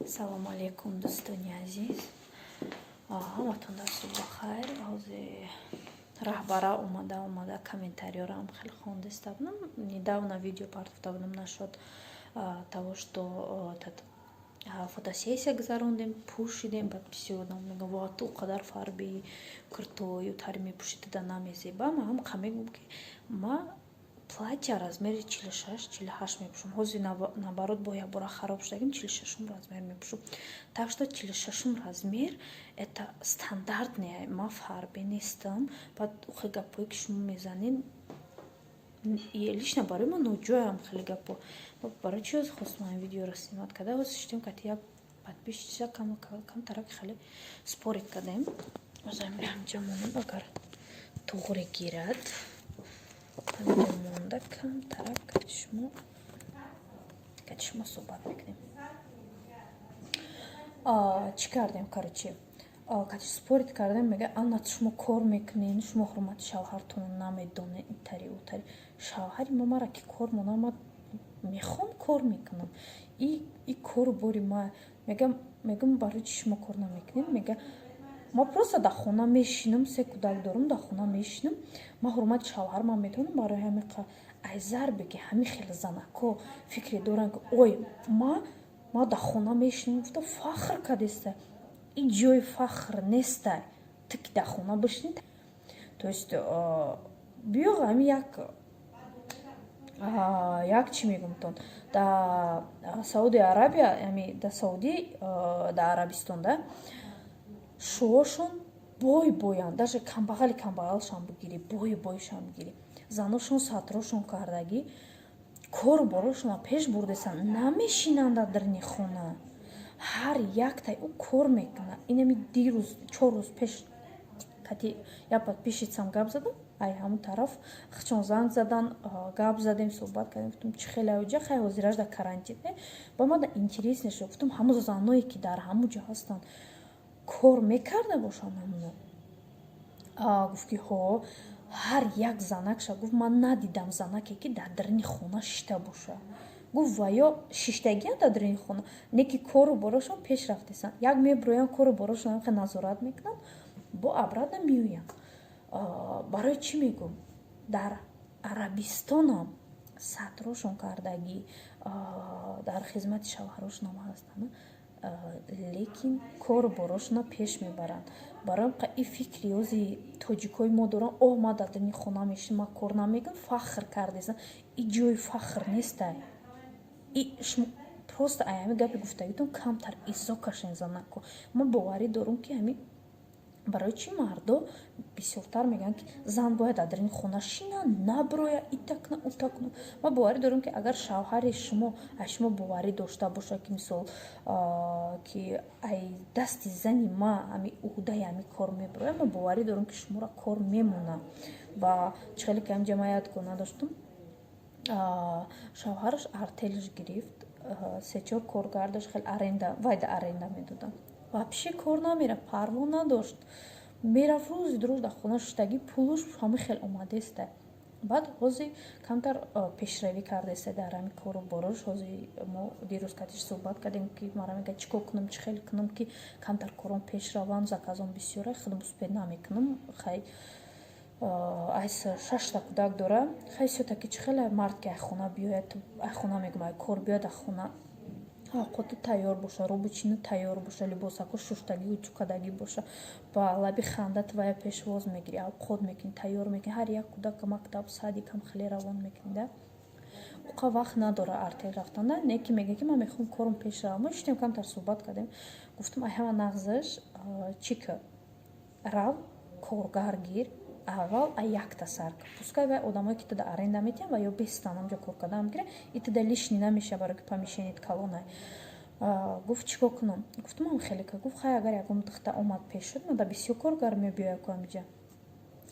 Салому алейкум, дӯстони азиз, ҳаматон дасту бахайр. Ҳозир раҳбара омада комментариёрам хеле хондиста будам. Недавно видео партофта будам насчёт того, что фотосессия гузарондем, пӯшидем. Баъд бисёр одам мегӯяд: «Ва ту қадар фарби куртою тари мепӯшӣ, туда намезеба». Ман ҳам мегӯям, ки ма платья размери 46, 48 мепӯшам. Ҳозир, наоборот, бо якбора хароб шудагим, 46-ум размер мепӯшам. Так что 46-ум размер это стандартный. Ма фарбе нестам. Баъд охе гапҳое, ки шумо мезанед, лично барои ман ноҷоям хеле гапҳо. Барои чи ҳозир хостам ин видеоро снимать карда? Ҳозир шидем кати як подписчица, камтарак хеле спорить кардем. Ҳозир ҳаминҷа монем, агар туғри гирад, ҳаминҷа монда, камтарак кати шумо суҳбат мекунем. Чӣ кардем? Короче, кати спорить кардем. Мега: «Анна, шумо кор мекунед, шумо ҳурмати шавҳартонро намедонед», итари утари. Шавҳари ма мара ки кор монад, ма мехоҳам, кор мекунам. И кору бори ма. Мегам: «Барои чи шумо кор намекунед?» Мега: «Ма просто дар хона мешинам, се кӯдак дорам, дар хона мешинам, ман ҳурмати шавҳармам медонам». Барои ҳамин ай зарбе, ки ҳамин хел занако фикре доранд, ки ой, ма дар хона мешинам, гуфта фахр кардеста. Ин ҷои фахр нестай, ту ки дар хона бишинӣ. То есть биё, ҳамин як чӣ мегумтон, дар Сауди Арабия, ами дар Саудӣ, дар Арабистон да шуошон бой боянд, даже камбағали камбағалшам бигирӣ, бою бойшам бигирӣ, заношон сатрошон кардагӣ, кору борошонро пеш бурдесанд, намешинанд дар даруни хона, ҳар яктай ӯ кор мекунад. Инами дирӯз, 4 рӯз пеш кати як подписчицам гап задам. Ай ҳамун тараф хчон занг задан, гап задем, суҳбат кардем. Гуфтам: «Чӣ хеле оҷа?» Хай, ҳозираш дар карантин ба мада интересно шуд. Гуфтам: «Ҳамун заное, ки дар ҳамун ҷо ҳастанд, кор мекарда бошанд ҳамуно?» Гуфт, ки ҳо, ҳар як занакша. Гуфт: «Ман надидам занаке, ки дар даруни хона шишта боша». Гуфт: «Ва ё шиштагиам дар даруни хона, не ки кору борошон пеш рафтесанд, як меброянд, кору борошон хе назорат мекунанд, бо обратно меоянд». Барои чӣ мегӯм? Дар Арабистонам сатрошон кардагӣ, дар хизмати шавҳарошонам ҳастанд, лекин кору борошона пеш мебаранд. Барои и фикри ози тоҷикҳои мо доранд: «О, ма дар даруни хона мешинам, ма кор намекунам», фахр кардесан. И ҷои фахр нестай. И шумо просто ай ҳами гапи гуфтагитон камтар иззо кашен занако. Ман боварӣ дорам, ки ҳами барои чӣ мардо бисёртар мегӯянд, ки зан бояд дар даруни хона шина, наброя, ита куна, ута куна. Ман боварӣ дорам, ки агар шавҳари шумо аз шумо боварӣ дошта бошад, ки мисол, ки ай дасти зани ма ҳами уҳдаи ҳами кор меброяд, ман боварӣ дорам, ки шуморо кор мемонад. Ва чӣ хеле ки ҳамҷа ман як гуна доштам, шавҳараш артелш гирифт, се-чор коргар дошт, хеле аренда, вайда аренда медоданд. Вообще кор намерафт, парво надошт, мерафт, рӯзи дуруз дар хона шуштагӣ, пулуш ҳамин хел омадеста. Баъд ҳозир камтар пешравӣ кардеста дар ҳамин кору борош. Ҳозир мо дирӯз катиш суҳбат кардем, ки мара мегӯяд: «Чӣ кор кунам, чӣ хел кунам, ки камтар кором пеш раванд? Заказом бисёра, худам успеть намекунам». Хай, айс шашта кӯдак дора. Хай, всё-таки чӣ хеле мард, ки ай хона биёяд, ай хона мегӯм, ай кор биёяд, ай хона овқоти тайёр боша, рӯбучини тайёр боша, либосако шуштагӣ, утюгкардагӣ боша, ба лаби ханда твая пешвоз мегирӣ, авқот мекунӣ, тайёр мекунӣ, ҳар як кӯдака мактаб, садикам хеле равон мекунӣ да. Уқа вақт надора артел рафтанда, не ки мега, ки ман мехоҳам корам пеш равам. Мо шитем, камтар суҳбат кардем. Гуфтам: «Ай ҳама нағзаш чӣ ки рав, коргар гир, аввал ай якта сар кун, пускай вай одамое, ки туда аренда метиҳанд, ва ё бестан ҳамҷо кор кардан мегиранд, и туда лишний намеша, барои ки помещеният калонай». Гуфт: «Чӣ кор кунам?» Гуфтам: «Ам хеле ка». Гуфт: «Хай, агар ягон духта омад, пеш шуд, мада бисёр коргар мебиёяд ку ҳамиҷа».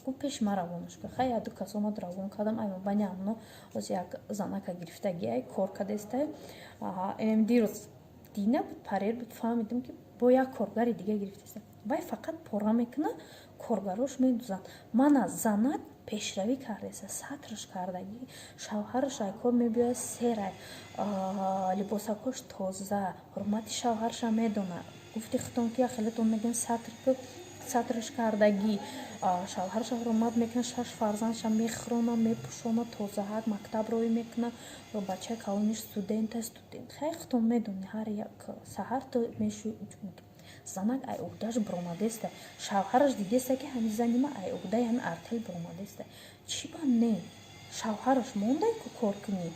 Гуфт: «Пеши ман равонаш кун». Хай, яду кас омад, равон кардам. Ай мобайни ҳамоно боз як занака гирифтагӣ, ай кор кардестай. Инам дирӯз дина буд, парер буд, фаҳмидам, ки бо як коргари дига гирифтеста. Вай фақат пора мекунад, коргарош медузанд. Мана занак пешравӣ кардеса, сатрш кардагӣ, шавҳараш ай кор мебиёяд, серай, либосакош тоза, ҳурмати шавҳараша медонад. Гуфти худтон, ки хелетон мегӯянд, сатр, сатрш кардагӣ, шавҳараша ҳурмат мекунад, шаш фарзандша мехӯронад, мепӯшонад, тозаҳак мактаб роҳӣ мекунад, бачаи калониш студент аст, студент. Хай, худтон медонед, ҳар як саҳар ту мешӯи. Занак ай уҳдаш биромадеста, шавҳараш дидеста, ки ҳами зани ма ай уҳдаи ҳами артел биромадеста. Чӣ ба не? Шавҳараш мондай ку кор кунӣ,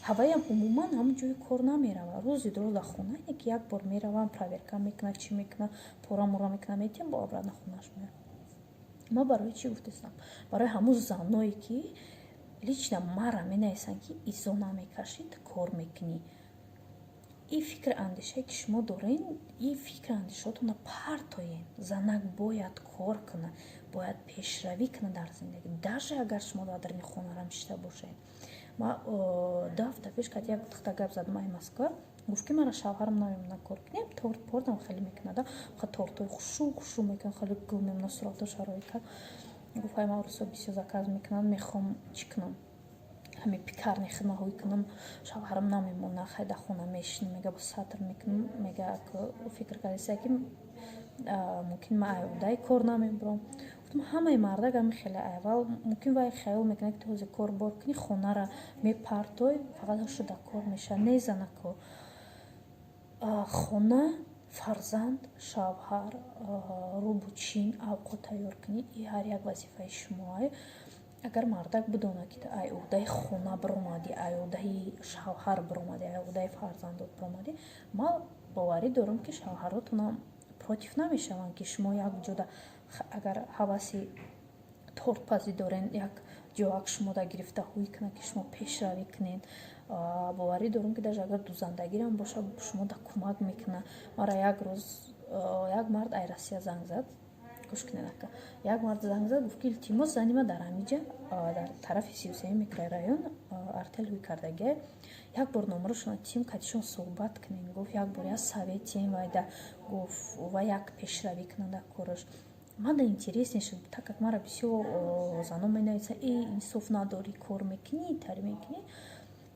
ҳаваям умуман ҳамн ҷои кор намерава. Рӯзи дуро дар хона, ине ки як бор меравам, проверка мекунад, чӣ мекунад, пора мура мекунад, метиҳам, бо обратно хонааш меояд. Ма барои чӣ гуфтестам? Барои ҳамун заное, ки лично мара менависанд, ки изо намекашӣ, ту кор мекунӣ. И фикри андешае, ки шумо дорен, и фикри андешаотонро партоен. Занак бояд кор кунад, бояд пешравӣ кунад дар зиндагӣ, даже агар шумо дар даруни хонарам шиста бошед. Ма 2 ҳафта пеш кати як духтар гап задам ай Москва. Гуфт, ки мара шавҳарам намемонад кор кунем, торт портам хеле мекунада, тортҳои хушу хушу мекунад, хеле гул мемонад, суратҳо шароит кард. Гуфт: «Ай, ман рӯзҳо бисёр заказ мекунанд, мехоҳам чӣ кунам, ҳами пекарни хидматҳои кунам, шавҳарам намемонад, хай дар хона мешинам», мега, бо сатр мекунам. Мега, фикр кардеса, ки мумкин ман айудаи кор намебурам. Гуфтам, ҳамаи мардак ҳами хеле аввал мумкин вай хаёл мекунад, ки ту ҳозир кор бор кунӣ, хонара мепартой, фақат ҳошу дар кор мешавад. Не, занако, хона, фарзанд, шавҳар, рӯбу чин, авқот тайёр кунӣ, и ҳар як вазифаи шумоа. Агар мардак бидонад, ки ай уҳдаи хона биромадӣ, ай уҳдаи шавҳар биромадӣ, ай уҳдаи фарзандот биромадӣ, ман боварӣ дорам, ки шавҳаротонам против намешаванд, ки шумо як ҷода, агар ҳаваси тортпазӣ дорен, як ҷоак шумода гирифта ҳуй кунад, ки шумо пешравӣ кунед. Боварӣ дорам, ки даже агар дузандагирам бошад, шумода кӯмак мекунад. Мара як рӯз як мард ай Россия занг зад. Гӯш кунед, ака, як мард занг зад, гуфт, ки илтимос, зани ма дар ҳамиҷа, дар тарафи 33-юми микрорайон артел ҳуй кардагия, як бор номерошона тим, катишон суҳбат кунем, гуфт, як бор як совет тием вайда, гуфт, ва як пешравӣ кунад дар кораш. Мада интересно шуд, так как мара бисёр занон менависанд: «Э, инсоф надорӣ, кор мекунӣ, тари мекунӣ».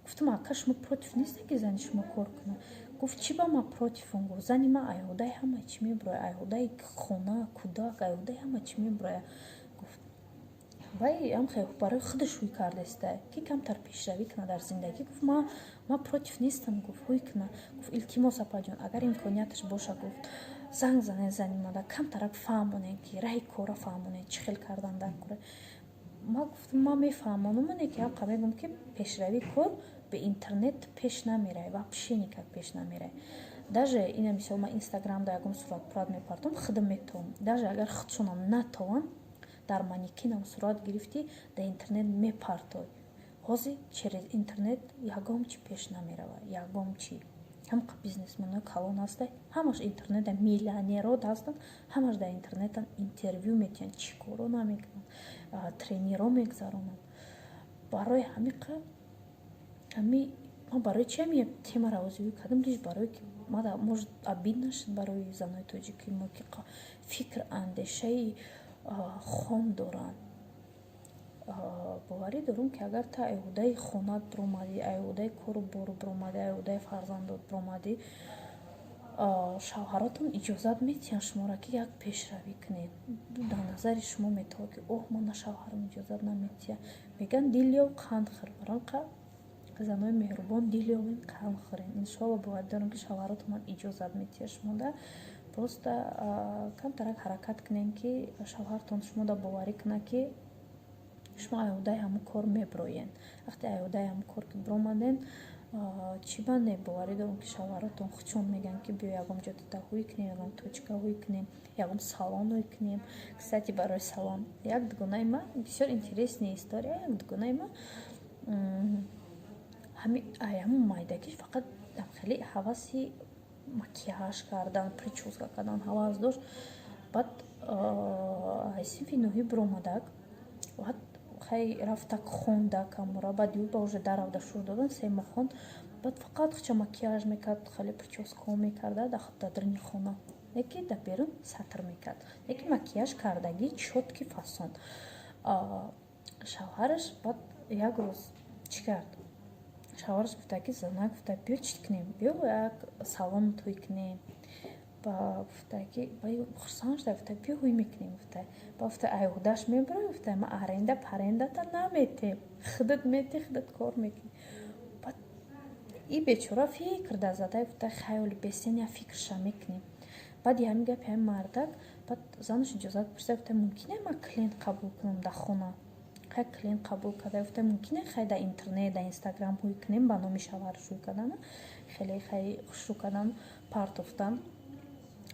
Гуфтам: «Ака, шумо против нестед, ки зани шумо кор кунад?» Гуфт: «Чӣ ба ма противам?» Гуфт: «Зани ма айҳудаи ҳама чӣ мебурояд, айҳудаи хона, кӯдак, айҳудаи ҳама чӣ мебурояд», гуфт. Вай ам барои худаш ҳуй кардаста, ки камтар пешравӣ кунад дар зиндагӣ. Гуфт: Ма против нестам», гуфт, «ҳуй кунад». Гуфт: «Илтимос, апаҷон, агар имконияташ боша, гуфт, занг занед зани мада, камтарак фаҳмонед, ки раҳи кора фаҳмонед, чӣ хел кардан дар кора». Ма гуфтам: «Ман мефаҳмонам, оне ки ҳаққа мегӯм, ки пешравии кор бе интернет пеш намерай, вообще никак пеш намерай». Даже ина мисол, ман Инстаграмда ягон суратпурат мепартом, худам метавонам, даже агар худшонам натавонам, дар манекенам сурат гирифтӣ, дар интернет мепартой. Ҳозир через интернет ягон чӣ пеш намеравад, ягон чӣ. Ҳамқа бизнесменои калон ҳаста, ҳамаш интернета, миллионерот ҳастанд, ҳамаш дар интернетан, интервю метиҳанд, чӣ коро намекунанд, тренинг мегзаронанд. Барои ҳамиқа ҳами ман барои чи ҳами темаро озиҳӯй кардам? Лишь барое ки мада, может, обидно шуд барои занои тоҷики мо, ки фикр андешаи хом доранд. Боварӣ дорам, ки агар ту айҳудаи хонат биромадӣ, айҳудаи кору бору биромадӣ, айҳудаи фарзандот биромадӣ, шавҳаротон иҷозат метиҳанд шуморо, ки як пешравӣ кунед. Дар назари шумо метавад, ки оҳ, мана шавҳарам иҷозат наметиҳад. Мегӯянд: «Дил ёв, қанд хӯр». Барои занои меҳрубон, дил ёвен, қанд хӯрен. Иншоалло, боварӣ дорам, ки шавҳаротонам иҷозат метиҳад шумода. Просто камтарак ҳаракат кунем, ки шавҳартон шумода боварӣ кунад, ки шумо айҳудаи ҳамун кор мебироен. Вақте айҳудаи ҳамун кор ки биромаден, чӣ ба не, боварӣ дорам, ки шавҳаротон худшон мегӯянд, ки биё, ягон ҷо ҳуй кунем, ягон точка ҳуй кунем, ягон салон ҳуй кунем. Кстати, барои салон як дугонаи ма, бисёр интересная история, як дугонаи ма ҳамун майдакиш фақат хеле ҳаваси макияж кардан, причёска кардан ҳавас дошт. Баъд синфи нӯҳӣ биромадак, баъд хай рафтак, хондак амура, баъд юба уже даравда шур додан, 3 моҳ хонд. Баъд фақат хча макияж мекард, хеле причёскаҳо мекарда дар даруни хона. Неки дар берун сатр мекард, неки макияж кардагӣ, чёткий фасон. Шавҳараш баъд як рӯз чӣ кард? Шавҳараш гуфта, ки зана гуфта: «Биё, чӣ кунем, биё, як салон тӯй кунем». Ба гуфта, ки хурсанд шуда, гуфта: «Биё, ҳуй мекунем», гуфта. Ба гуфта: «Айҳудаш мебурӣ», гуфта, «ма аренда парендата наметем, худат мети, худат кор мекунӣ». Баъд и бечора фикр да зада, гуфта: «Хаёли бесен, я фикрша мекунем». Баъди ҳамин гапи ҳамин мардак, баъд занаш иҷозат пурсида, гуфта: «Мумкине ман клиент қабул кунам дар хона?» Хай, клиент қабул карда, гуфта: «Мумкине, хай, дар интернет, дар Инстаграм ҳуй кунем?» Ба номи шавҳараш ҳуй кардана, хеле хай хушрӯ кардан, партофтан,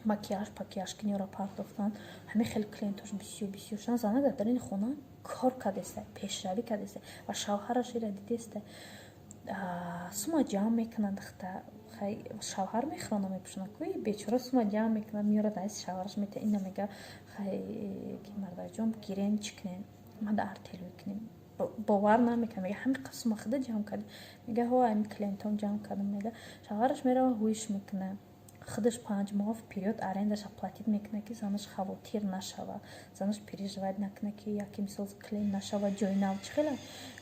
макияж пакияж кинёро партофтан. Ҳамин хеле клиентош бисёр бисёр шудан. Зана дар дарини хона кор кардеста, пешравӣ кардеста ва шавҳараш ира дидеста. Сума ҷамъ мекунад духта, хай, шавҳар мехӯрона, мепӯшона ку, бечора сума ҷамъ мекунад, меёрад, даст шавҳараш метиҳад. Ина мега, хай, ки мардаҷон, гирен, чӣ кунем, ма да артел кунем. Бовар намекунад, мега: «Ҳамин қа сума худа ҷамъ кардӣ?» Мега: «Ҳо, ҳамин клиентом ҷамъ кардам», мега. Шавҳараш мерава, ҳуиш мекунад, худаш 5 моҳ вперёд арендаша платить мекунад, ки занаш хавотир нашавад, занаш переживать накунад, ки яке мисол клиент нашава, ҷои нав чӣ хела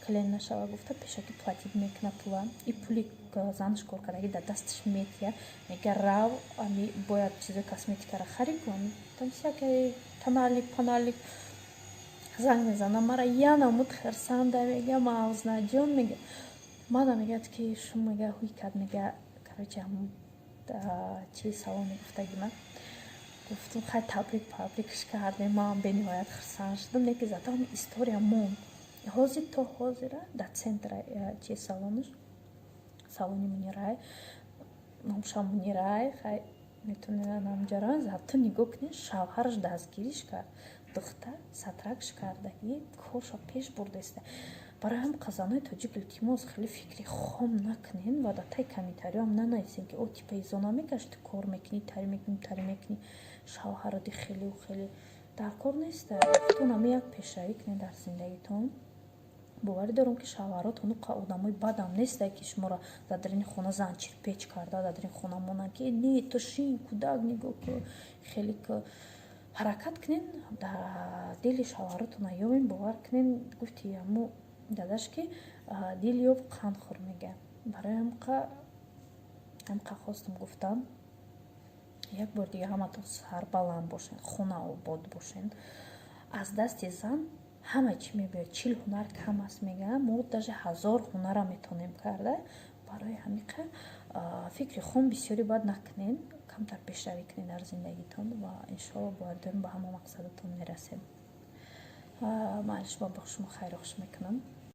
клиент нашава гуфта, пешакӣ платить мекунад пула. И пули занаш кор кардаги дар дасташ метия, мега: «Рав, ами бояд чизои косметикара харӣ ку, ами там всякое, тоналик паналик». Занг мезанам мара, янамуд хирсанда, мега: «Мавзнаҷон», мега, мана, мегӯяд, ки шум, мега, ҳуй кард, мега, короче, ҳамун чи салоне гуфтагима. Гуфтум: «Хай, табрик пабрикш кардем». Ман бениҳоят хурсанд шудам, неки зато ҳами история монд. Ҳозир то ҳозира дар центра чи салонаш, салони Мунирай, номша Мунирай. Хай, метонед намҷара зато нигоҳ кунед. Шавҳараш дастгириш кард, духта сатракш кардагӣ, корша пеш бурдаиста. Барои ҳам қазанои тоҷик, илтимос, хеле фикри хом накунен ва дар таи комментариёам нанависен, ки о, типа изо намекаш, ту кор мекунӣ, тари мекунӣ, тари мекунӣ, шавҳароди хелеу хеле дар кор неста. Худтон ҳама як пешравӣ кунед дар зиндагитон. Боварӣ дорам, ки шавҳаротон одамои бадам нестае, ки шуморо дар дарини хона занҷирпеч карда, дар дарини хона монанд, ки не, ту шин, кӯдак нигоҳ ку. Хеле ҳаракат кунен, дар дили шавҳаротон ёбен. Бовар кунен, гуфти ҳамо дадаш, ки дил ёб, қанд хӯр, мега. Барои ҳамқа хостам гуфтам. Як бор дига ҳаматон сарбаланд бошен, хона обод бошен. Аз дасти зан ҳама чӣ мебиёд, 40 ҳунар кам аст, мегӯям, мо даже 1000 ҳунара метавонем карда. Барои ҳамиқа фикри хом бисёре бояд накунен, камтар пешравӣ кунед дар зиндагитон ва иншоалло, боварӣ дорем, ба ҳама мақсадатон мерасем. Ман шумо бо шумо хайру хуш мекунам.